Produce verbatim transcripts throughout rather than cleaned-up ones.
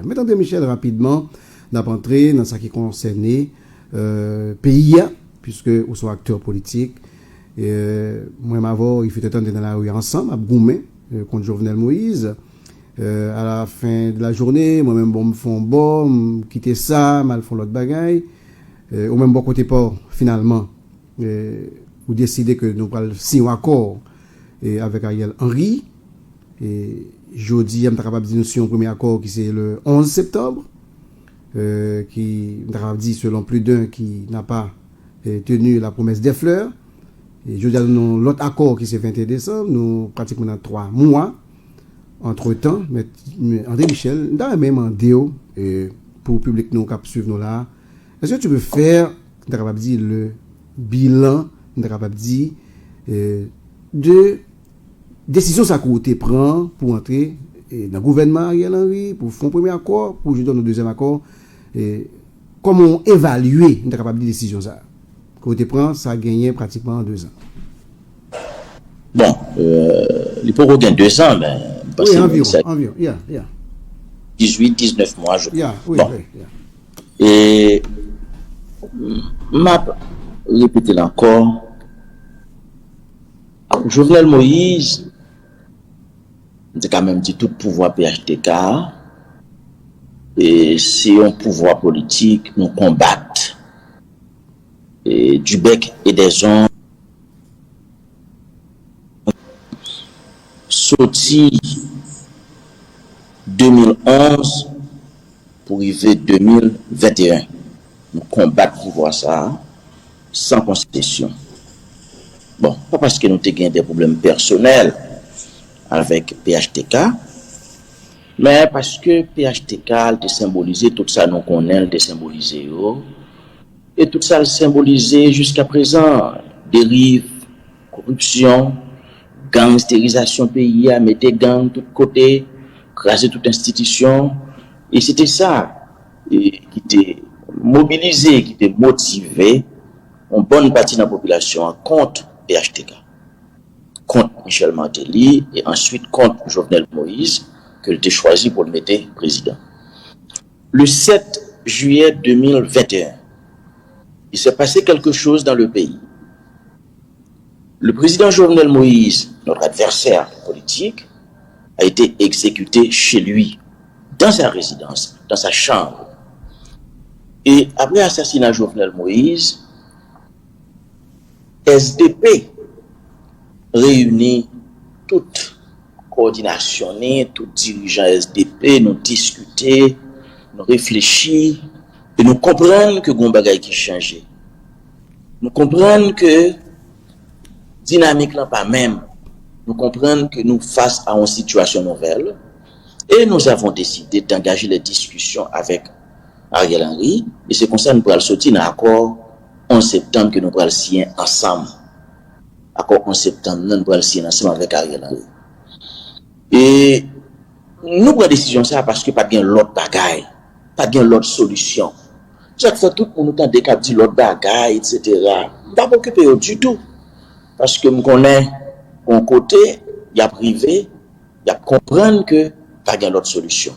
Mèt André Michel, rapidman, n ap antre nan sa ki konsène euh, peyi a, puiske ou se yon aktè politik. E, mwen menm avè w, il fut un temps, nou te nan lari ansanm, ap goumen euh, kont Jovenel Moïse. Euh, à la fin de la journée, mwen menm, bon, m fè yon bò, m kite sa, m al fè yon lòt bagay. Euh, ou menm, bò kote pa w, finalman, euh, ou deside ke nou pral siyen yon akò euh, avèk Ariel Henry. E jodi a, m ta kapab di nou siyen yon premye akò ki se le onze septanm, euh, ki, m ta kapab di, selon plus d'un, qui n'a pas euh, tenu la promesse des fleurs. E jodi a, nou nan yon lòt akò ki se venteyen desanm, nou pratikman nan twa mwa. Antretan, mèt André Michel, m ta renmen mande w, euh, pou piblik nou k ap swiv nou la, est-ce que tu peux faire, m ta kapab di, le bilan, m ta kapab di, euh, de desizyon sa ke w te pran pou antre euh, nan gouvènman Ariel Henry, pou fè yon premye akò, pou jodi a yon dezyèm akò, euh, kòman w evalye, m ta kapab di, desizyon sa a? Ke w te pran, sa genyen pratikman dezan. Bon, euh, li poko gen dezan, men m panse anviwon, anviwon, yeah, yeah. Dizuit, diznèf mwa, je yeah, oui, bon. Oui, yeah. E m ap repete l ankò, Jovenel Moïse, m te ka menm di tout pouvwa P H T K, e se yon pouvwa politik nou konbat e, du bec et des ongles soti de mil onz pou rive de mil venteyen. Nou konbat pouvwa sa a san konsesyon. Bon, pa paske nou te gen de pwoblèm pèsonèl avèk P H T K, men paske P H T K te senbolize tout sa nou konnen l te senbolize yo, e tout sa l senbolize jiskaprezan, deriv, koripsyon, gangsterizasyon peyi a, mete gang tout kote, kraze tout enstitisyon. E se te sa e, ki te mobilize, ki te motive yon bòn pati nan popilasyon an kont P H T K, kont Michel Martelly e answit kont Jovenel Moïse ke l te chwazi pou l mete prezidan. Le sept juillet deux mille vingt et un, il s'est passé quelque chose dans le pays. Le président Jovenel Moïse, notre adversaire politique, a été exécuté chez lui, dans sa résidence, dans sa chambre. Et après assassinat Jovenel Moïse, S D P reyini tout kowòdinasyon ni, tout dirijan S D P, nou diskite, nou reflechi, e nou konprann ke gen yon bagay ki chanje. Nou konprann ke dinamik lan pa menm. Nou konprann ke nou fas a yon sitiyasyon nouvèl, et nous avons décidé d'engager les discussions avec Ariel Henry, e se konsa nou pral soti nan akò onz septanm ke nou pral siyen ansanm. Akò onz septanm nan nou pral siyen ansanm avèk Ariel Henry. E nou pran desizyon sa a paske pa t gen lòt bagay, pa t gen lòt solisyon. Se sa k fè tout moun ou tande k ap di lòt bagay, etsetera. M pa p okipe yo ditou. Paske m konnen yon kote y ap rive, y ap konprann ke pa gen lòt solisyon.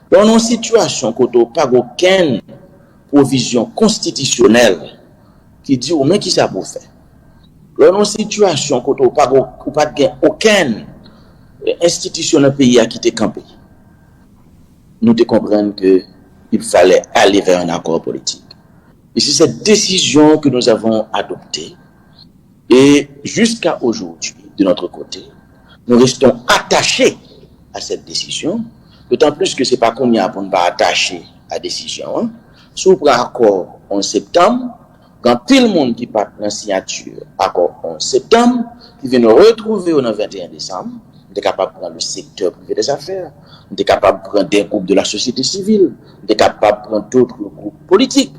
Lè w nan yon sitiyasyon kote w pa gen okenn pwovizyon konstitisyonèl ki di w men kisa pou w fè. Lè w nan yon sitiyasyon kote w pa gen, ou pa t gen okenn enstitisyon nan peyi a ki te kanpe, nou te konprann ke il fallait aller vers un accord politique. Et c'est cette décision que nous avons adoptée. Et jusqu'à aujourd'hui, de notre côté, nous restons attachés à cette décision, d'autant plus que se pa kounye a pou n pa atache a desizyon an. Si w pran akò onz septanm, gen anpil moun ki pa t nan siyati akò onz septanm ki vin retwouve yo nan venteyen desanm. M te kapab pran le secteur privé des affaires, m te kapab pran des groupes de la société civile, m te kapab pran d'autres groupes politiques.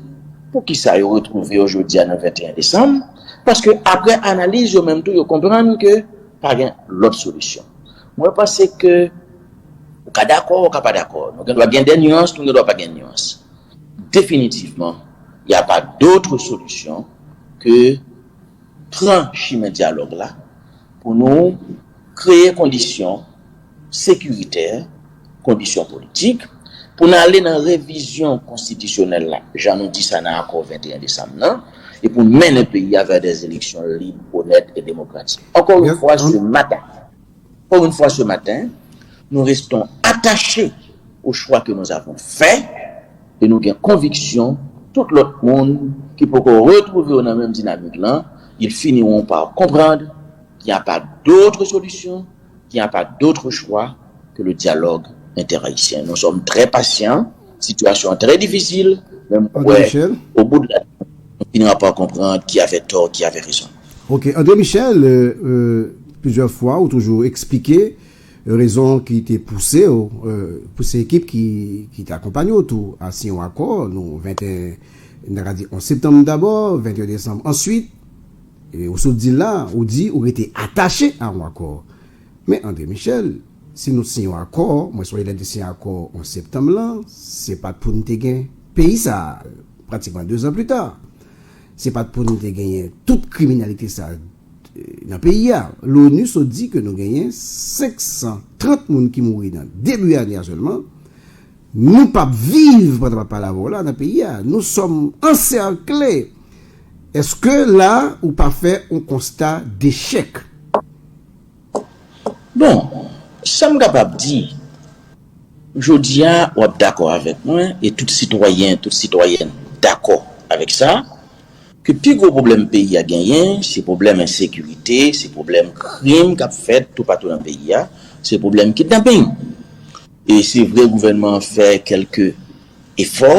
Poukisa yo retwouve yo jodi a nan venteyen desanm? Paske apre analiz yo menm tou, yo konprann ke pa gen lòt solisyon. Mwen panse ke ou ka dakò, ou ka pa dakò. Nou gen dwa gen de nyans, nou gen dwa pa gen nyans. Definitivman, y a pa d'autre solution ke pran chimen dyalòg la pou nou kreye kondisyon sekiritè, kondisyon politik, pou n ale nan revizyon konstitisyonèl la, jan nou di sa nan akò venteyen desanm nan, e pou n mennen peyi a vè dè eleksyon lib, onèt e demokratik. Ankò yon fwa, se maten, ankò yon fwa, se maten, nous restons attachés au choix que nous avons fait e nou gen konviksyon tout lòt moun ki poko retwouve yo nan menm dinamik lan, ils finiront par comprendre qu'il n'y a pas d'autre solution, qu'il n'y a pas d'autre choix que le dialogue interhaïtien. Nous sommes très patients, situation très difficile, men mwen kwè, au bout de la ligne, on finira par comprendre qui avait tort, qui avait raison. Ok, André Michel, euh, euh, plizyè fwa ou toujou eksplike rezon ki te pouse w, euh, pouse ekip ki, ki te akonpanye w tou a siyen yon akò, nou venteyen, n ta ka di onz septanm dabò, venteyen desanm answit, e ou sot di la, ou di ou rete atache a yon akò. Men André Michel, si nou siyen yon akò, mwen sonje lè n te siyen akò onz septanm lan, se pa t pou n te gen peyi sa a, pratikman dezan pli ta. Se pa t pou n te genyen tout kriminalite sa a nan peyi a. Loni sot di ke nou genyen senk san trant moun ki mouri nan debi ane a sèlman. Nou p ap viv pandan m ap pale avè w la nan peyi a. Nous sommes encerclés. Èske la ou pa fè yon konsta dechèk? Bon, sa m kapab di, jodi a w ap dakò avèk mwen, e tout sitwayen, tout sitwayèn dakò avèk sa, ke pi gwo pwoblèm peyi a genyen, se pwoblèm ensekirite, se pwoblèm krim k ap fèt toupatou nan peyi a, se pwoblèm kidnaping. E se vre, gouvènman an fè kèlke efò,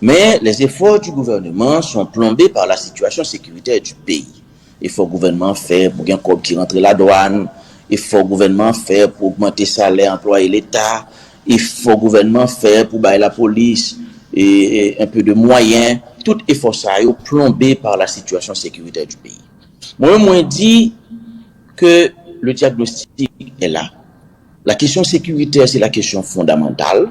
men les efforts du gouvernement sont plombés par la situation sécuritaire du pays. Efò gouvènman an fè pou gen kòb ki rantre ladwàn, efò gouvènman an fè pou ogmante salè anplwaye leta, efò gouvènman an fè pou bay lapolis e, e un peu de mwayen, tout efò sa yo plonbe par la situation sécuritaire du pays. Mwen, mwen di ke le diagnostic est là. La kesyon sekiritè se la kesyon fondamantal,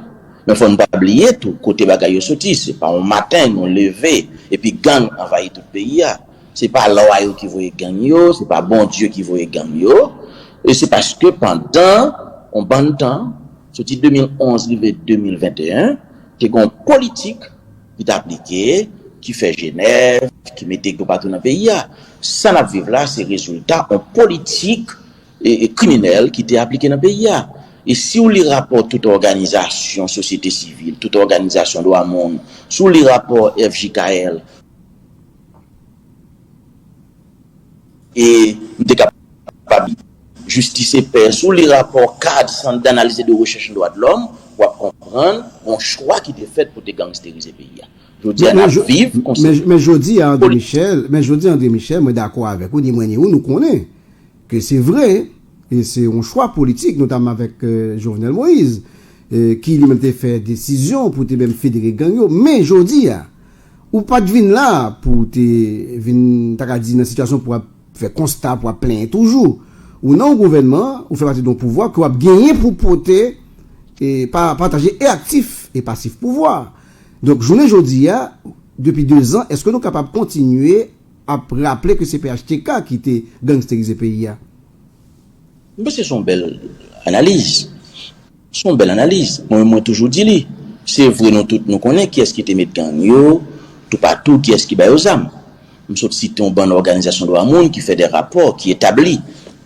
men fò n pa bliye tou kote bagay yo soti. Se pa yon maten nou leve epi gang anvayi tout peyi a. Se pa lwa yo ki voye gang yo, se pa Bondye ki voye gang yo. E se paske pandan yon bann tan, soti de mil onz rive de mil venteyen, te gen yon politik ki t aplike, ki fè Jenèv, ki mete toupatou nan peyi a. Sa n ap viv la, se rezilta yon politik e, e kriminèl ki te aplike nan peyi a. E si w li rapò tout òganizasyon sosyete sivil, tout òganizasyon dwa moun, si w li rapò F J K L, e m te kapab Justice et Paix, si w li rapò kad Sant d'Analyse et de Recherche en Droits de l'Homme, w ap konprann yon chwa ki te fèt pou te gangsterize peyi a. Jodi a, n ap viv yon Men jodi a, André Michel, men jodi a, André Michel, mwen dakò avèk ou, ni mwen ni ou, nou konnen ke se vre, e se yon chwa politik, notaman avèk, euh, Jovenel Moïse, euh, ki li menm te fè desizyon pou te menm federe gang yo. Men jodi a, ou pa t vin la pou te vin, ta ka di, nan sitiyasyon pou ap fè konsta, pou ap plenyen toujou. Ou nan yon gouvènman, ou fè pati de yon pouvwa ke w ap genyen pou pote, e pa, pataje e aktif e pasif pouvwa. Donk, jounen jodi a, depi dezan, èske nou kapab kontinye ap raple ke se P H T K ki te gangsterize peyi a? M panse se yon bèl analiz. Se yon bèl analiz. Mwen, mwen toujou di li. Se vre, nou tout nou konnen kiyès ki te met gang yo toupatou, kiyès ki ba yo zam. M sot site yon bann òganizasyon dwa moun ki fè de rapò, ki etabli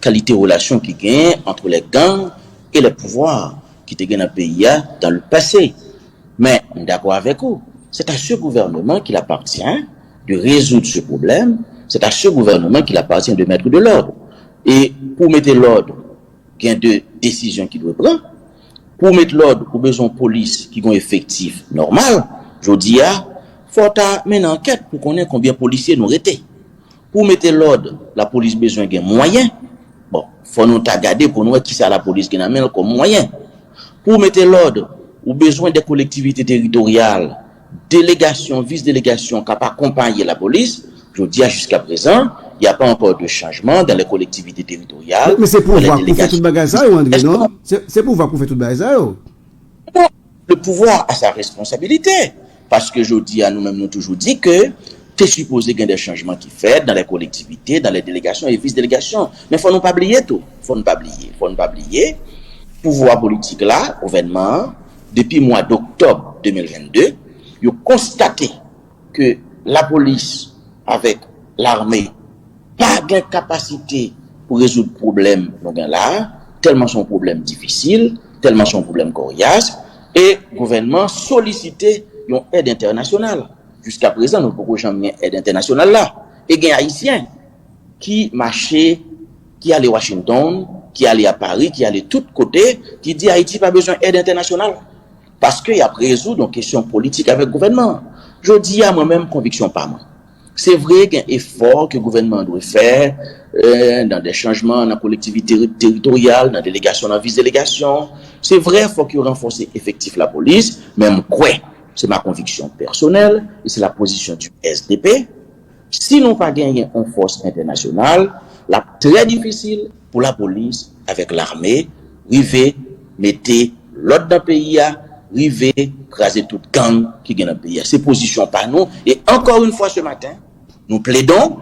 kalite relasyon ki genyen entre les gangs et les pouvoirs ki te gen nan peyi a dans le passé. Men, m dakò avèk ou. C'est à ce gouvernement qu'il appartient de résoudre ce problème. C'est à ce gouvernement qu'il appartient de mettre de l'ordre. E pou mete lòd, gen de desizyon ki dwe pran. Pou w met lòd, ou bezwen yon polis ki gen yon efektif nòmal. Jodi a, fò w ta mennen ankèt pou konnen konbyen polisye nou rete. Pou w mete lòd, lapolis bezwen gen mwayen. Bon, fò nou ta gade pou nou wè kisa lapolis gen nan men l kòm mwayen. Pou w mete lòd, ou bezwen de kolektivite teritoryal, delegasyon, vis delegasyon k ap akonpaye lapolis. Jodi a, jusqu'à présent, il n'y a pas encore de changement dans les collectivités territoriales. Men se pouvwa pou fè tout bagay sa yo, André, non? Se, se pouvwa pou fè tout bagay sa yo. Non, le pouvoir a sa responsabilité. Paske jodi a, nou menm, nou toujou di ke te sipoze gen de chanjman ki fèt dans les collectivités, dans les délégations et vice-délégations. Men fò nou pa bliye tou. Fò nou pa bliye. Fò nou pa bliye. Pouvwa politik la, gouvènman an, depi mwa doktòb de mil vennde, yo konstate ke lapolis avèk lame pa gen kapasite pou rezoud pwoblèm nou gen la a, tèlman se yon pwoblèm difisil, tèlman se yon pwoblèm koryas, e gouvènman solisite yon èd entènasyonal. Jiska prezan, nou poko janm gen èd entènasyonal la. E gen Ayisyen ki mache, ki ale Washington, ki ale a Pari, ki ale tout kote, ki di Ayiti pa bezwen èd entènasyonal. Paske y ap rezoud yon kesyon politik avèk gouvènman an. Jodi a, mwen menm, konviksyon pa mwen. Se vre, gen efò ke gouvènman an dwe fè, euh, nan de chanjman nan kolektivite teritoryal, nan delegasyon, nan vis delegasyon. Se vre, fòk yo ranfòse efektif lapolis, men m kwè, se ma konviksyon pèsonèl, e se la pozisyon di S D P, si nou pa genyen yon fòs entènasyonal, l ap trè difisil pou lapolis avèk lame rive mete lòd nan peyi a, rive kraze tout gang ki gen nan peyi a. Se pozisyon pa nou. E encore une fois ce matin, nous plaidons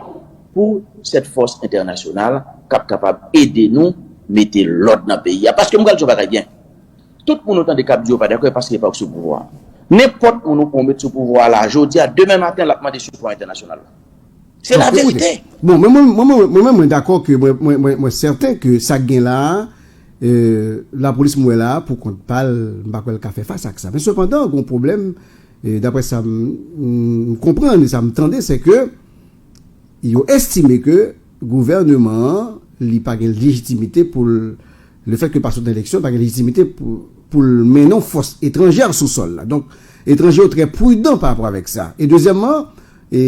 pour cette force internationale k ap kapab ede nou mete lòd nan peyi a. Paske m pral di yon bagay byen. Tout moun ou tande k ap di yo pa dakò, e paske yo pa sou pouvwa a. Nenpòt moun ou pran ou met sou pouvwa a la, jodi a, demen maten, l ap mande sipò entènasyonal la. Se laverite. Bon, mwen, mwen, mwen, mwen, mwen, mwen dakò ke mwen, mwen, mwen, mwen sèten ke sa k gen la a, euh, lapolis mwen wè la a, pou kont pa l, m pa kwè l ka fè fas ak sa. Men sepandan, gen yon pwoblèm, e daprè sa m, m konprann, e sa m tande, se ke yo estime ke gouvènman an, li pa gen lejitimite pou l, lefèt ke l pa sot nan eleksyon, li pa gen lejitimite pou, pou l mennen yon fòs etranjè sou sòl la. Donk, etranje yo trè pridan pa rapò avèk sa. E dezyèmman, e,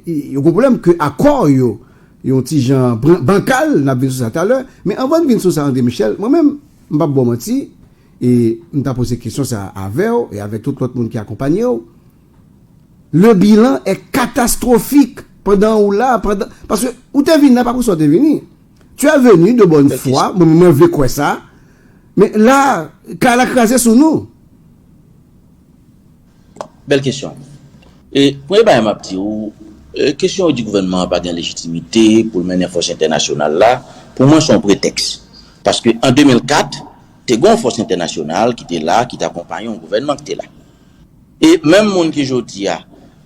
e, yo gen pwoblèm ke akò yo, yon ti jan bran- bankal, n ap vin sou sa talè. Men anvan n vin sou sa, André Michel, mwen menm, m p ap ba w manti, e m ta poze kesyon sa avè w e avèk tout lòt moun ki akonpanye w. Le bilan est catastrophique pandan ou la, pandan, paske ou te vin la, pa pou sa w te vini. Tu es venu de bonne foi, mwen, mwen vle kwè sa. Men la, kay la kraze sou nou. Bèl kesyon. E premye bagay m ap di w, e, kesyon yo di gouvènman an pa gen lejitimite pou l mennen fòs entènasyonal la, pou mwen se yon pretèks. Paske an de mil kat, te gen yon fòs entènasyonal ki te la, ki te akonpaye yon gouvènman ki te la. E menm moun ki jodi a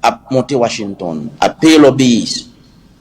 ap monte Washington, ap peye lobbyist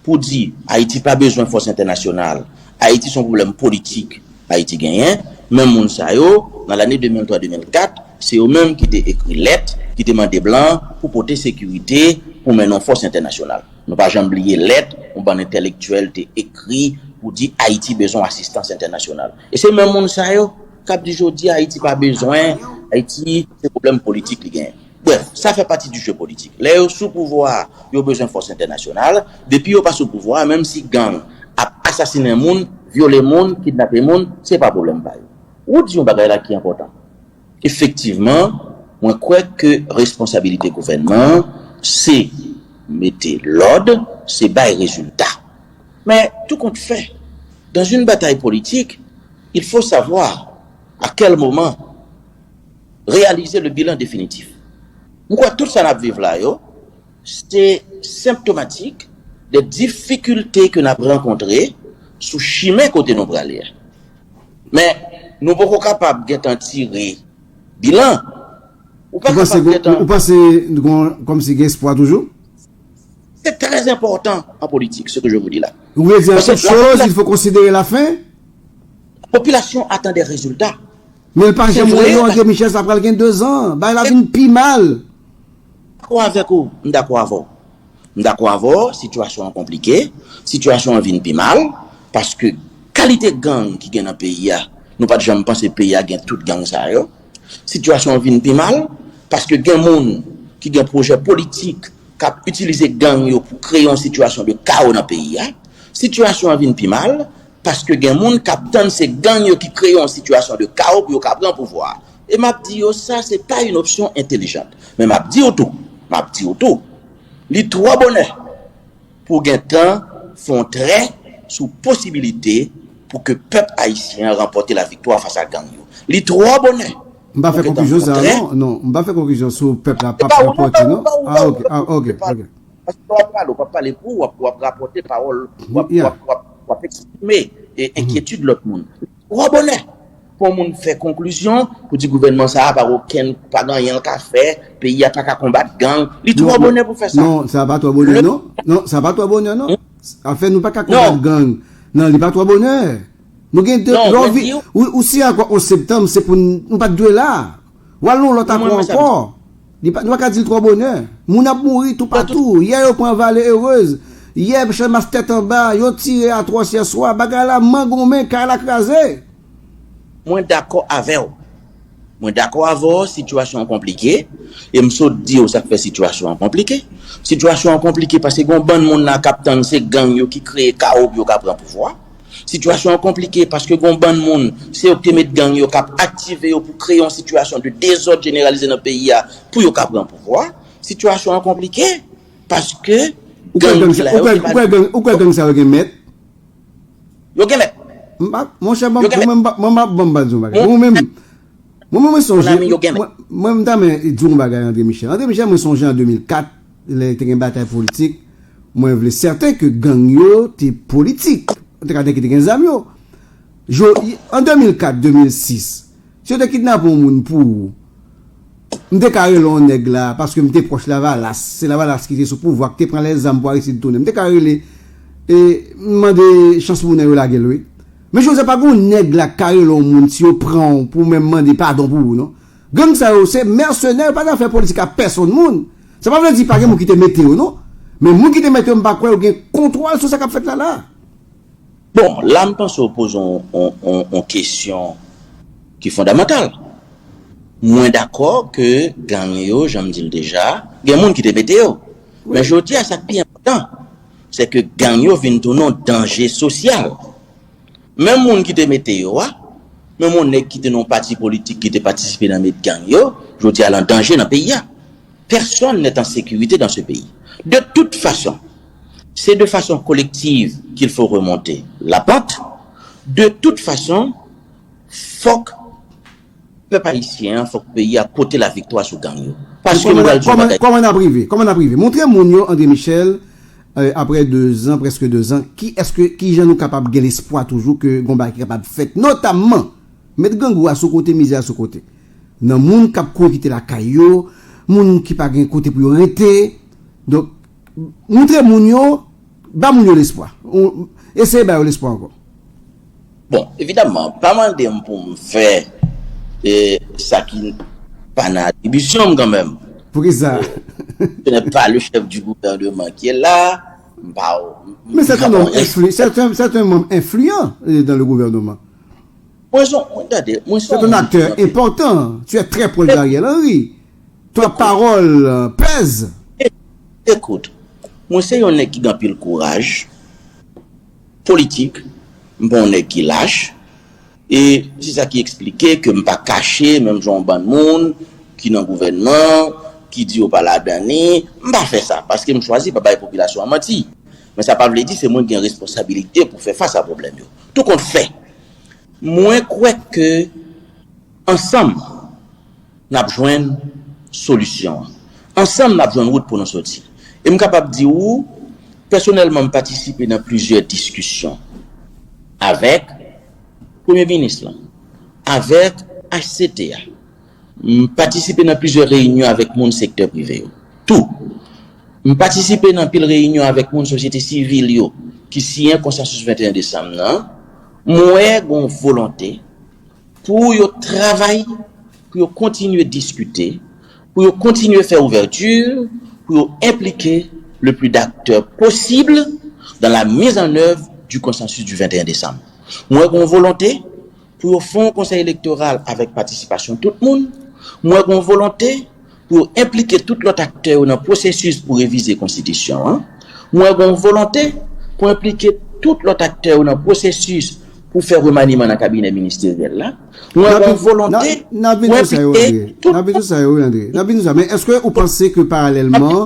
pou di Ayiti pa bezwen fòs entènasyonal, Ayiti se yon pwoblèm politik Ayiti genyen, menm moun sa yo, nan lane de mil twa de mil kat, se yo menm ki te ekri lèt, ki te mande blan pou pote sekirite, pou mennen yon fòs entènasyonal. Nou pa janm bliye lèt yon bann entèlektyèl te ekri pou di Ayiti bezwen asistans entènasyonal. E se menm moun sa yo k ap di jodi a Ayiti pa bezwen, Ayiti se pwoblèm politik li genyen. Brèf, sa fè pati di je politik. Lè yo sou pouvwa a, yo bezwen fòs entènasyonal. Depi yo pa sou pouvwa a, menm si gang ap asasinen moun, vyole moun, kidnape moun, se pa pwoblèm pa yo. Ou di yon bagay la ki enpòtan. Efektivman, mwen kwè ke responsabilite gouvènman an se mete lòd, se bay rezilta. Men, tout compte fait, dans une bataille politique, il faut savoir à quel moment réaliser le bilan définitif. M kwè tout sa n ap viv la yo, se senptomatik de difikilte ke n ap rankontre sou chimen kote nou prale a. Men, nou poko kapab gentan tire bilan. Ou pa Ou panse, kapab gentan. Ou panse, kòmsi gen espwa toujou? C'est très important en politique, ce que je vous dis là. Ou vle di en Paske toute la chose, popula- il faut considérer la fin? Popilasyon atann de rezilta. Men l pa Se janm vre, wè yo, pa- André Michel, sa pral gen dezan. Bay la vin pi mal. Dakò avèk ou, m dakò avè w. M dakò avè w, sitiyasyon an konplike, sitiyasyon an vin pi mal, paske kalite gang ki gen nan peyi a, nou pa t janm panse peyi a gen tout gang sa yo. Sitiyasyon an vin pi mal, paske gen moun ki gen pwojè politik k ap itilize gang yo pou kreye yon sitiyasyon de kawo nan peyi a. Sitiyasyon an vin pi mal, paske gen moun k ap tann se gang yo ki kreye yon sitiyasyon de kawo pou yo ka pran pouvwa a. E m ap di yo, sa se pa yon opsyon entelijant. Men m ap di w tou, m ap di w tou, li twò bonè pou w gentan fè yon trè sou posibilite pou ke pèp ayisyen an ranpòte laviktwa fas a gang yo. Li twò bonè. M pa fè Ou gentan konklizyon sa, kontrè. Non. Non, m pa fè konklizyon sou pèp la p ap Se pa ou, ranpòte, non, non. pa ou, Ah, pa ok, ou, ah, pa ou, ok, pa ou. Ok. Paske lè w ap pale, ou p ap pale pou ou, w ap, w ap rapòte pawòl, w ap, Yeah. w ap, w ap, w ap eksprime e enkyetid lòt moun. Twò bonè. pou yon moun fè konklizyon, pou di gouvènman sa a pa okenn, pa gen anyen l ka fè, peyi a pa ka konbat gang. Li twò bonè pou fè sa. Non, sa pa twò bonè, non. Non, sa pa twò bonè, non. Afè nou pa ka konbat gang. Non, li pa twò bonè. Nou gen de, lè w vi-, ou, ou si ankò onz septanm, se pou n-, nou pa t dwe la. W al nan yon lòt akò ankò. Li pa, nou pa ka di l twò bonè. Moun ap mouri toupatou. Yè yo pran Vale Erez. Yè Channmas tèt anba, yo tire atwòs yè swa. Bagay la mangonmen, kay la kraze. Mwen dakò avè w. Mwen dakò avè w, sitiyasyon an konplike. E m sot di w sa k fè sitiyasyon an konplike. Sitiyasyon an konplike paske gen yon bann moun la k ap tann se gang yo ki kreye kawo pou yo ka pran pouvwa. Sitiyasyon an konplike paske gen yon bann moun, se yo ki te met gang yo k ap aktive yo pou kreye yon sitiyasyon de dezòd jeneralize nan peyi a pou yo ka pran pouvwa. Sitiyasyon an konplike paske gang ki la yo, ou kwè gang sa yo gen mèt? Yo gen mèt. M pa, monchè, mwen, mwen, mwen, mwen, mwen, mwen, mwen, mwen, mwen, mwen sonje, mwen, mwen, m ta men di yon bagay André Michel. André Michel, mwen sonje an de mil kat, lè te gen batay politik, mwen vle sèten ke gang yo te politik. Te ka te ki te gen zam yo. Jo, an de mil kat, de mil sis, si yo te kidnape yon moun pou ou, m te ka rele yon nèg la, paske m te pwòch Lavalas, se Lavalas ki te sou pouvwa, ki te pran lèzam pou Aristide tounen. M te ka rele, e, m mande chans pou nèg yo lage l, wi. Men jodi a pa gen yon nèg la k ka rele yon moun si yo pran w pou menm mande padon pou ou, non. Gang sa yo, se mèsenè, yo pa nan afè politik ak pèsonn moun. Sa pa vle di pa gen moun ki te mete yo, non. Men moun ki te mete yo, m pa kwè yo gen kontwòl sou sa k ap fèt la, la. Bon, la m panse w poze yon, yon, yon, yon kesyon ki fondamantal. Mwen dakò ke gang yo, jan m di l deja, gen moun ki te mete yo. Men jodi a, sa k pi enpòtan, se ke gang yo vin tounen yon danje sosyal. Menm moun ki te mete yo a, menm yon nèg ki te nan yon pati politik ki te patisipe nan met gang yo, jodi a l an danje nan peyi a. Personne n'est en sécurité dans ce pays. De toute façon, c'est de façon collective qu'il faut remonter la pente. De toute façon, fòk pèp ayisyen an, fòk peyi a pote laviktwa sou gang yo. Paske m pral di w bagay. Kòman n ap rive? Kòman n ap rive? Montre moun yo, André Michel, euh, apre de zan, prèske de zan, ki, èske, ki jan nou kapab gen lespwa toujou ke gon bagay ki kapab fèt, notamman met grangou a sou kote, mizè a sou kote. Nan moun k ap kouri kite lakay yo, moun ki pa gen kote pou yo rete. Donk, montre moun yo, ba moun yo lespwa. Ou, eseye ba yo lespwa ankò. Bon, evidamman, pa mande m pou m fè, e, sa ki pa nan atribisyon m kanmenm. Poukisa? Ce n'est pas le chef du gouvernement qui est là. M pa, m, men c'est un homme influ-, c'est un, c'est un membre influent, euh, dans le gouvernement. Mwen se, mwen, tande, mwen se yon moun ki gen anpil. C'est un acteur important. Tu es très proche d'Ariel Henry. Ta pawòl, euh, pèse. Ekout, mwen se yon nèg ki gen anpil kouraj politik, m pa yon nèg ki lach, e se sa ki eksplike ke m pa kache, menm jan yon bann moun ki nan gouvènman, ki di yo pa ladan li, m pa fè sa, paske m chwazi pa bay popilasyon an manti. Men sa pa vle di se mwen ki gen responsabilite pou fè fas a pwoblèm yo. Tou kont fè, mwen kwè ke ansanm, n ap jwenn solisyon an. Ansanm, n ap jwenn wout pou nou soti. E m kapab di ou, pèsonèlman, m patisipe nan plizyè diskisyon avèk Premye Minis lan, avèk H C T a. M patisipe nan plizyè reyinyon avèk moun sektè prive yo. Tou. M patisipe nan pil reyinyon avèk moun sosyete sivil yo ki siyen konsansis venteyen desanm nan. M wè gon volonte pou yo travay, pou yo kontinye diskite, pou yo kontinye fè ouvèti, pou yo enplike le plus d'acteurs possible dans la mise en œuvre du consensus du vingt et un décembre. M wè gon volonte pou yo fè yon konsèy elektoral avèk patisipasyon tout moun. M wè gon volonte pou yo enplike tout lòt aktè yo nan pwosesis pou revize konstitisyon an. M wè gon volonte pou enplike tout lòt aktè yo nan pwosesis pou fè remaniman nan kabinè ministeryèl la. M wè gon volonte pou enplike tout. N ap vin sou sa yo, wi, André. N ap vin sou sa yo, wi, André. N ap vin sou sa. Men èske ou panse ke paralèlman,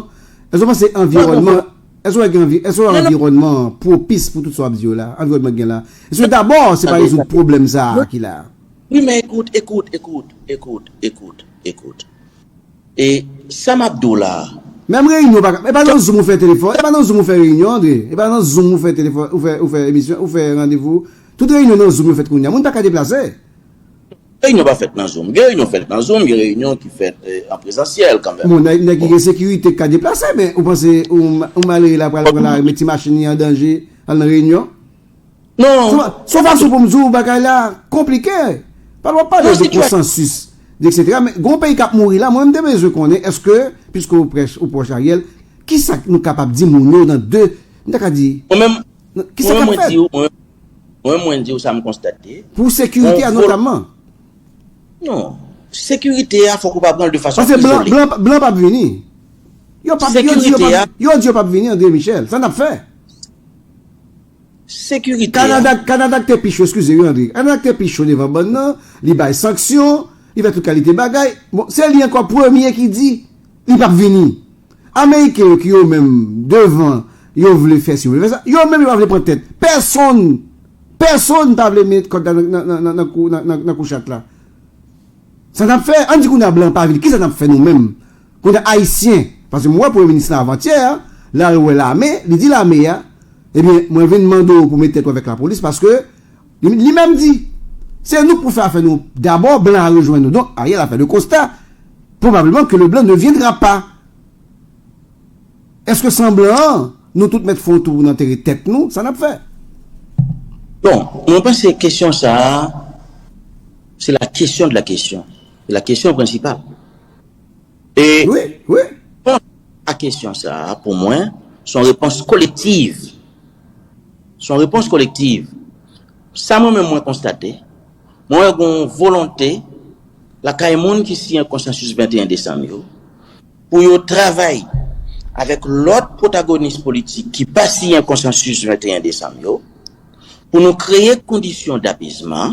èske ou panse anviwònman, èske ou wè gen anvi-, èske ou wè anviwònman pwopis pou tout sa w ap di yo la, anviwònman ki gen la? Èske dabò se pa rezoud pwoblèm sa a ki la? Wi, men ekout, ekout, ekout, ekout, ekout, ekout. E sa m ap di w la a. Menm reyinyon pa ka, e pa nan Zoom ou fè telefòn, e pa nan Zoom ou fè reyinyon, André. E pa nan Zoom ou fè telefòn, ou fè, ou fè emisyon, ou fè randevou. Tout reyinyon nan Zoom yo fèt kounye a. Moun pa ka deplase. Reyinyon pa fèt nan Zoom. Gen reyinyon fèt nan Zoom, gen reyinyon ki fèt eh, an prezansyèl kanmenm. Bon, nèg nèg ki gen sekirite ka deplase, men ou panse yon malere la pral pran lari, met ti machin li an danje, al nan reyinyon? Non. Se yon fason pou m di w bagay la konplike. Pale w ap pale de konsansis, de et cetera. Men gen yon peyi k ap mouri la, mwen m te bezwen konnen èske, piske ou prèch, ou pwòch Ariel, kisa nou kapab di moun yo nan de, m ta ka di, kisa k ap fèt? Mwen menm mwen di w sa m konstate. Pou sekirite a notamman. Non. Sekirite a fòk ou pa pran l de fason izole. Paske blan, blan, blan p ap vini. Yo p ap, yo di yo p ap, yo di yo p ap vini, André Michel. Sa n ap fè? Sekirite a. Kanada, Kanada k te pi cho, eskize wi André. Kanada k te pi cho devan bòn nan, li bay sanksyon, li fè tout kalite bagay. Bon, se li ankò premye ki di li p ap vini. Ameriken yo ki yo menm devan, yo vle fè si, yo vle fè sa, yo menm yo pa vle pran tèt. Pèsonn, pèsonn pa vle met kòd la nan, nan, nan, nan, nan kou, nan, nan, nan kou chat la. Sa n ap fè? Ann di kounye a blan pa vini. Kisa n ap fè nou menm? Kounye a ayisyen, paske m wè premye minis la avantyè a, l al wè lame, li di lame a, ebyen, mwen vin mande w pou w met tèt ou avèk lapolis, paske li, li menm di, se nou k pou fè afè nou dabò, blan a rejwenn nou. Donk, Ariel a fè le constat, probablement que le blanc ne viendra pas. Èske san blan an, nou tout mèt fè yon tou pou n antere tèt nou, sa n ap fè? Bon, mwen panse kesyon sa a, se la kesyon de la kesyon. Se la kesyon prensipal. E wi, wi. Repons a kesyon sa a, pou mwen, se yon repons kolektiv. Se yon repons kolektiv. Sa mwen menm mwen konstate, mwen wè gen yon volonte lakay moun ki siyen konsansis venteyen desanm yo, pou yo travay avèk lòt pwotagonis politik ki pa siyen konsansis venteyen desanm yo, pou nou kreye kondisyon dapezman,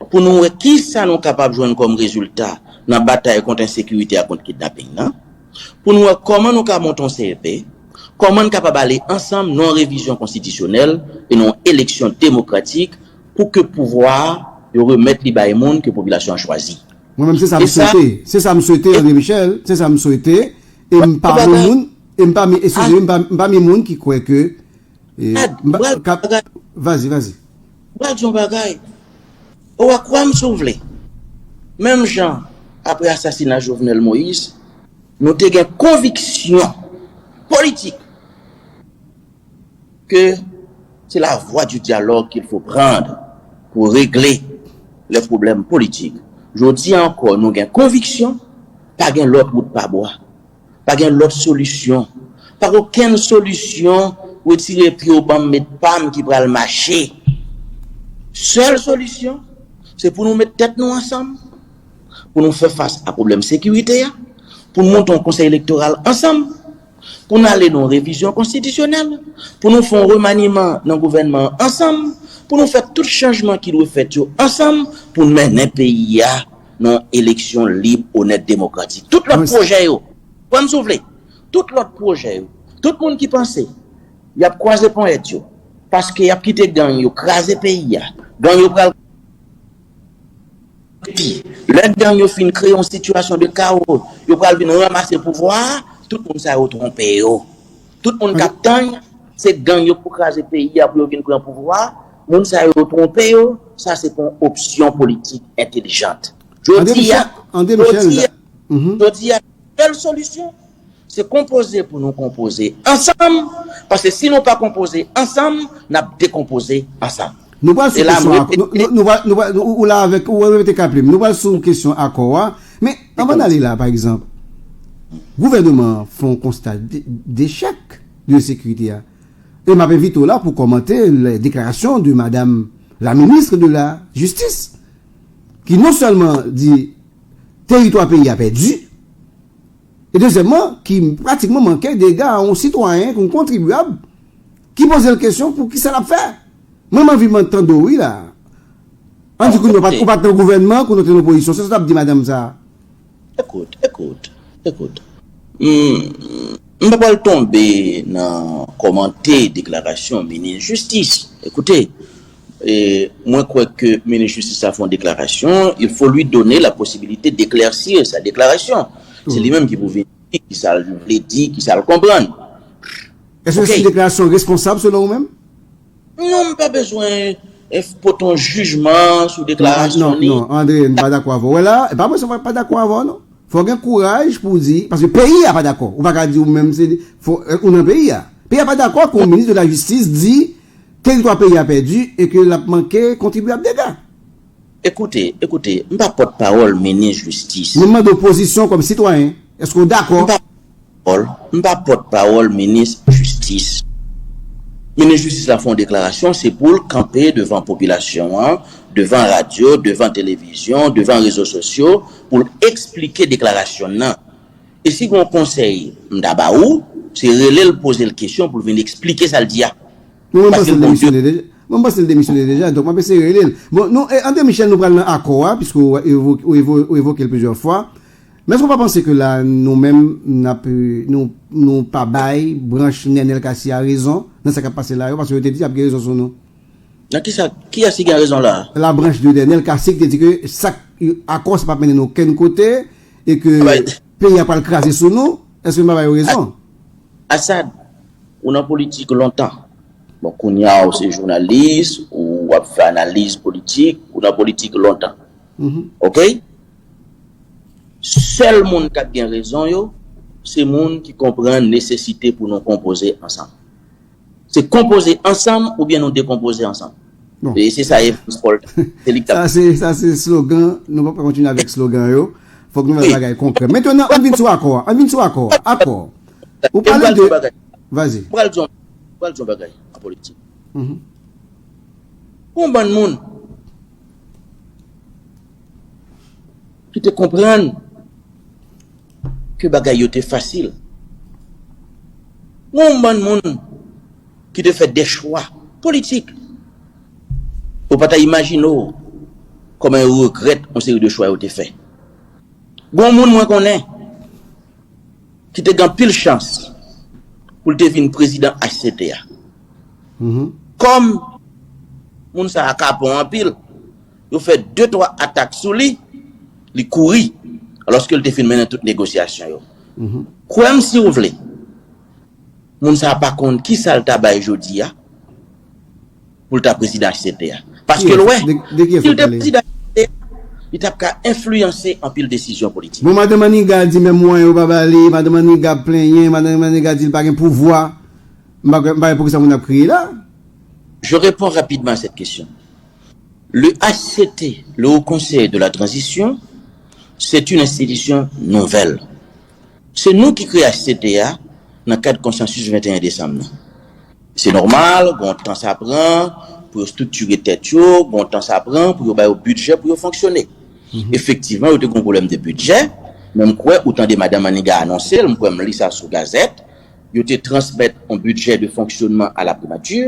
pou nou wè kisa nou kapab jwenn kòm rezilta nan batay kont ensekirite a, kont kidnaping nan, pou nou wè kòman nou ka monte yon C E P, kòman n kapab ale ansanm nan yon revizyon konstitisyonèl e nan yon eleksyon demokratik pou ke pouvwa a, yo remèt li bay moun ke popilasyon an chwazi. Mwen menm se sa m swete. Se sa m swete, André Michel. Se sa m swete. E m pami moun, e m pami, eskize, m pami moun ki kwè ke Gad, m pral di yon bagay. Vas-y, vas-y. M pral di yon bagay. Ou a kwè m si w vle. Menm jan, apre asasina Jovenel Moïse, nou te gen konviksyon politik ke c'est la voie du dialogue qu'il faut prendre pour régler les problèmes politiques. Jodi a ankò, nou gen konviksyon, pa gen lòt wout pa bwa. Pa gen lòt solisyon. Pa gen okenn solisyon retire pye w ban m met pa m ki pral mache. Sèl solisyon, se pou nou met tèt nou ansanm, pou nou fè fas a pwoblèm sekirite a, pou nou monte yon konsèy elektoral ansanm, pou n ale nan yon revizyon konstitisyonèl, pou nou fè yon remaniman nan gouvènman an ansanm, pou nou fè tout chanjman ki dwe fèt yo ansanm, pou n mennen peyi a nan yon eleksyon lib, onèt, demokratik. Tout lòt pwojè yo, kwè m si w vle, tout lòt pwojè yo, tout moun ki panse y ap kwaze ponyèt yo, paske y ap kite gang yo kraze peyi a, gang yo pral epi, lè gang yo fin kreye yon sitiyasyon de kawo, yo pral vin ranmase pouvwa a, tout moun sa yo twonpe yo. Tout moun k ap tann, se gang yo pou kraze peyi a, pou yo vin pran pouvwa a, moun sa yo twonpe yo, sa se pa yon opsyon politik entèlijant. Jodi a, jodi a, jodi a, sèl solisyon, se konpoze pou nou konpoze ansanm, paske si nou pa konpoze ansanm, n ap dekonpoze ansanm. Nou pral sou kesyon ak, nou, nou, nou pral, nou pral, ou, ou la avèk, ou repete Kaplim, nou pral sou kesyon akò a, men anvan n ale la, pa egzanp, gouvènman an fè yon konsta de, dechèk de sekirite a. E m ap envite w la pou kòmante les déclarations de madame la ministre de la Justice, ki non sèlman di teritwa peyi a pèdi, e dezyèmman, ki pratikman manke dega a yon sitwayen, yon kontribyab, ki poze l kesyon pou kisa l ap fè. Mwen, m anvi m tande w wi la. Ann di kounye a, ou pa t nan gouvènman, kounye a w te nan opozisyon, se sa w t ap di madanm sa a? Ekout, ekout, ekout. M, m pa pral tonbe nan kòmante deklarasyon minis jistis. Ekoute, e, mwen kwè ke minis jistis la fè yon deklarasyon, il faut lui donner la possibilité d'éclaircir sa déclaration. Se li menm ki pou vin di ki sa l vle di, ki sa l konprann. Èske se yon deklarasyon responsab selon ou menm? Non, m pa bezwen pote yon jijman sou deklarasyon li. Non, non, André, m pa dakò avè w. Wè la, e pa mwen sèlman pa dakò avè w, non. Fò w gen kouraj pou w di, paske peyi a pa dakò. Ou pa ka di ou menm se, fò, ou nan peyi a. Peyi a pa dakò ke yon minis de la jistis di teritwa peyi a pèdi e ke l ap manke kontribyab dega. Ekoute, ekoute, m pa pòtpawòl minis jistis. Mwen mande w pozisyon kòm sitwayen. Èske w dakò? M pa pòtpawòl, m pa pòtpawòl minis jistis. Minis jistis la fè yon deklarasyon, se pou l kanpe devan popilasyon an, devan radyo, devan televizyon, devan rezo sosyo, pou l eksplike deklarasyon l nan. E si gen yon konsèy m ta ba ou, se rele l, poze l kesyon pou l vin eksplike sa l di a. Mwen, mwen panse l demisyone deja. Mwen, mwen panse l demisyone deja, donk mwen ap eseye rele l. Bon, nou, e, André Michel, nou pral nan akò a, piske ou evo-, ou evo-, ou evoke l plizyè fwa. Men èske w pa panse ke la, nou menm, n ap, e, nou, nou pa bay branch Nenel Cassy a rezon nan sa k ap pase la yo, paske yo te di y ap gen rezon sou nou? Nan kisa, kiyès ki gen rezon la? La branch de Nenel Cassy ki te di ke sa k, akò sa p ap mennen n okenn kote, e ke peyi a pral kraze sou nou, èske n pa ba yo rezon? Asad, ou nan politik lontan. Bon, kounye a ou se jounalis, ou ap fè analiz politik, ou nan politik lontan. Oke? Sèl moun k ap gen rezon yo, se moun ki konprann nesesite pou nou konpoze ansanm. Se konpoze ansanm oubyen nou dekonpoze ansanm. Bon. E se sa Evans Paul t ap, se li k t ap. Sa se, sa se slogan, nou pa kontinye avèk slogan yo. Fòk nou fè bagay konkrè. Mentnan, ann vin sou akò a. Ann vin sou akò a. Akò. Ou pale de, vazi. Pral di yon, pral di yon bagay an politik. Gon bann moun ki te konprann ke bagay yo te fasil. Gon bann moun ki te fè de chwa politik. Ou pa ta imajine w kòman yo regrèt yon seri de chwa yo te fè. Gon moun mwen konnen ki te gen anpil chans pou l te vin prezidan H C T a. Kòm moun sa a kapon anpil, yo fè de twa atak sou li, li kouri, alòske l te fin mennen tout negosyasyon yo. Kwè m si w vle, moun sa a pa konn kisa l ta bay jodi a pou l ta prezidan H C T a. Paske l wè, si l te prezidan H C T a, li t ap ka enfliyanse anpil desizyon politik. Bon, madan Maniga di menm mwayen yo pa ba li, madan Maniga ap plenyen, madan Maniga di l pa gen pouvwa. M pa, m pa wè poukisa moun ap kriye la. Je réponds rapidement à cette question. Le H C T, le Haut Conseil de la Transition, c'est une institution nouvelle. Se nou ki kreye H C T a nan kad konsansis venteyen desanm nan. Se nòmal, gon tan sa pran pou yo estriktire tèt yo, gon tan sa pran pou yo ba yo bidjè pou yo fonksyone. Efektivman, yo te gon pwoblèm de bidjè, men m kwè ou tande madan Maniga anonse l, m kwè m li sa sou gazèt, yo te transmèt yon bidjè de fonksyonman a la primati.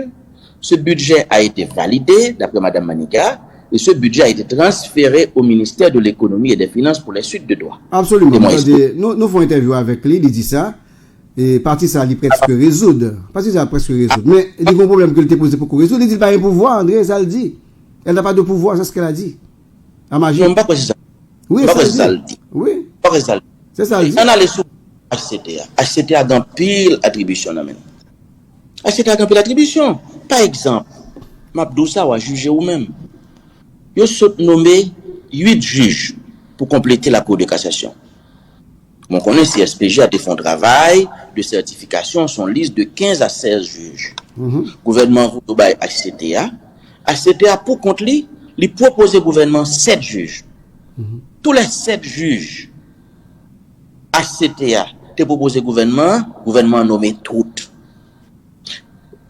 Ce budget a été validé, d'après Madame Maniga, et ce budget a été transféré au ministère de l'Économie et des Finances pour les suites de droits. Absoliman. Tande, nou, nou fè yon entèvyou avèk li, li di sa. E pati sa, li prèske rezoud. Pati sa prèske rezoud. Men, li gon pwoblèm ke l te poze poko rezoud. Li di l pa gen pouvwa, André, sa l di. Elle n'a pas de pouvoir, c'est ce qu'elle a dit. A maji. Non, m pa kwè se sa. Wi, m pa kwè se sa l di. Wi. M pa kwè se sa l di. Se sa l di. Ann ale sou H C T a. H C T a gen anpil atribisyon nan men l. H C T a gen anpil atribisyon. Pa egzanp, m ap di w sa, w a jije ou menm. Yo sot nonmen uit jij pou konplete la Cour de cassation. Bon, konnen C S P J a te fè yon travay de sètifikasyon, se yon lis de kenz a sèz jij. Gouvènman an voye yo bay H C T a. H C T a pou kont li, li pwopoze gouvènman an sèt jij. Tou lè sèt jij H C T a te pwopoze gouvènman an, gouvènman an nonmen tout.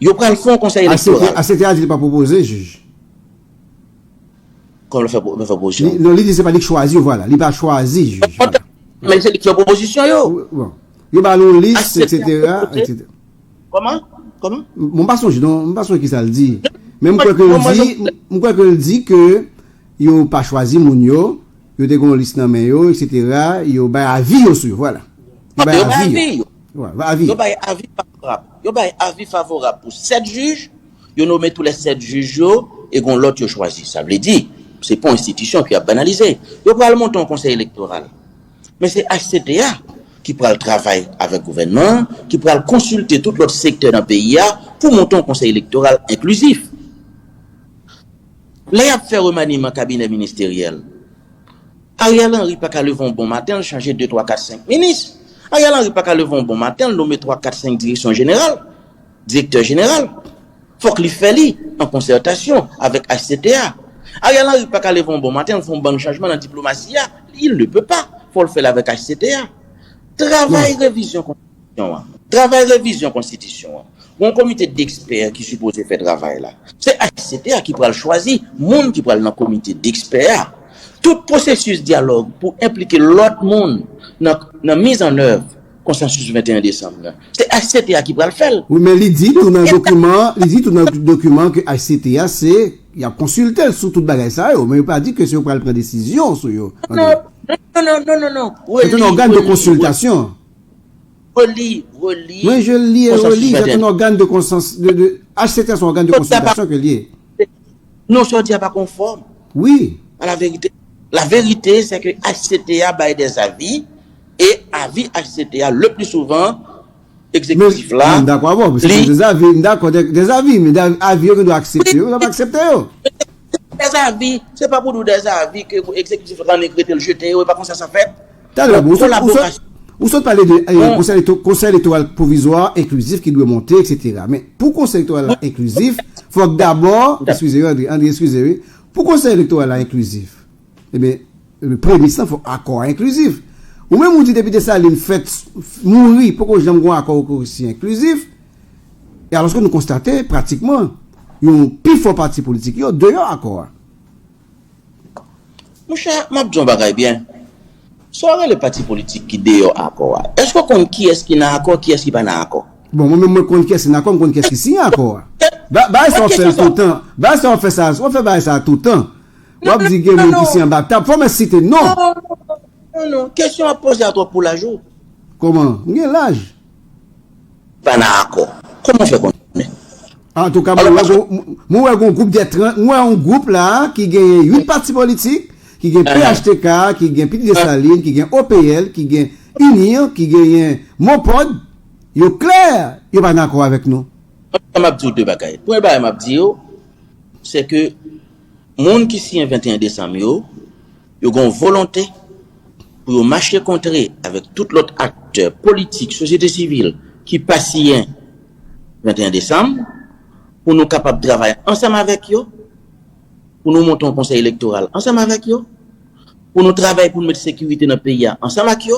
Yo pral fè yon konsèy elektoral. H C T a di li pa pwopoze jij. Kòman l fè, fè pwopozisyon? Non, li di se pa li k chwazi yo, vwala. Li pa chwazi jij, vwala. Men se li k fè pwopozisyon yo. Bon. Yo ba l yon lis, et cetera, et cetera. Kòman? Kòman? Bon, m pa sonje, non, m pa sonje kisa l di. Men m kwè ke l di, m kwè ke l di ke yo pa chwazi moun yo, yo te gen yon lis nan men yo, et cetera, yo bay avi yo sou yo, vwala. Yo bay avi yo. Yo bay avi favorab. Yo bay avi favorab pou sèt jij, yo nonmen tou lè sèt jij yo, e gon lòt yo chwazi. Sa vle di, se pa yon enstitisyon ki ap banalize. Yo pral monte yon konsèy elektoral. Men se H C T A ki pral travay avèk gouvènman an, ki pral konsilte tout lòt sektè nan peyi a pou monte yon konsèy elektoral enklizif. Lè y ap fè remaniman kabinè ministeryèl, Ariel Henry pa ka leve yon bon maten, l chanje de, twa, kat, senk minis. Ariel Henry pa ka leve yon bon maten, l nome twa, kat, senk direksyon jeneral, direktè jeneral. Fòk li fè li an konsètasyon avèk H C T A. Ariel Henry pa ka leve yon bon maten, l fè yon bann chanjman nan diplomasi a. Il ne peut pas. Fò l fè l avèk H C T A. Travay revizyon konstitisyon an. Travay revizyon konstitisyon an. Gon komite dekspè ki sipoze fè travay la. Se H C T A ki pral chwazi moun ki pral nan komite dekspè a. Tout pwosesis dyalòg pou enplike lòt moun nan, nan mizannèv konsansis venteyen desanm nan, se H C T A ki pral fè l. Wi, men li di tou nan dokiman, li di tou nan dokiman ke H C T A se, y ap konsilte l sou tout bagay sa yo, men yo pa di ke se yo pral pran desizyon sou yo. Non, non, non, non, non, non. Se un organe de consultation. Reli, reli. Mwen, je li e reli, se un organe de consens, de, de, H C T A se yon ògàn de konsiltasyon ke l ye. Non, sa w di a pa konfòm. Wi. A la verite. La verite, se ke H C T A bay des avis, e avi H C T A, le pli souvan, egzekitif la, m dakò avè w, se des avis, m dakò, des avis, men avi yo gen dwa aksepte yo, yo pa aksepte yo. Des avis, se pa pou di w des avis ke egzekitif la annik rete l jete yo, e pa konsa sa fèt. Talè, ou sot, ou sot, ou sot pale de eh, konsèy, eleto- konsèy elektoral pwovizwa, enklizif ki dwe monte, et cetera. Men pou konsèy elektoral la enklizif, fòk dabò, eskize wi, André, André, eskize wi, pou konsèy elektoral la enklizif, ebyen, premis lan fòk akò a enklizif. Ou menm ou di depi Desalin fèt, mouri, poko janm gon akò ki enklizif. E alòske nou konstate pratikman yon pi fò pati politik yo deyò akò a. Monchè, m ap di yon bagay byen. Sa w rele pati politik ki deyò akò a, èske w konn kiyès ki nan akò, kiyès ki pa nan akò? Bon, mwen menm mwen konn kiyès ki nan akò, m konn kiyès ki siyen akò a. Ba- Bagay sa w ap fè l toutan. Bagay sa w ap fè sa, w ap fè bagay sa toutan. W ap di gen moun ki siyen anba tab. Fò mwen site non. Non, non, non, non. Kesyon w ap poze a twòp pou laj ou. Kòman? M gen laj. Pa nan akò. Kòman w fè konnen? Antouka, mwen wè gon, mwen wè gon gwoup de trant, mwen wè yon gwoup la ki gen uit pati politik, ki gen P H T K, ki gen Pitit Desalin, ki gen O P L, ki gen UNIR, ki genyen MOPOD, yo klè, yo pa dakò avèk nou. Antouka, m ap di w de bagay. Premye bagay m ap di w, se ke moun ki siyen venteyen desanm yo, yo gen yon volonte pou yo mache kontre avèk tout lòt aktè politik, sosyete sivil ki pa siyen venteyen desanm, pou nou kapab travay ansanm avèk yo, pou nou monte yon konsèy elektoral ansanm avèk yo, pou nou travay pou nou met sekirite nan peyi a ansanm ak yo.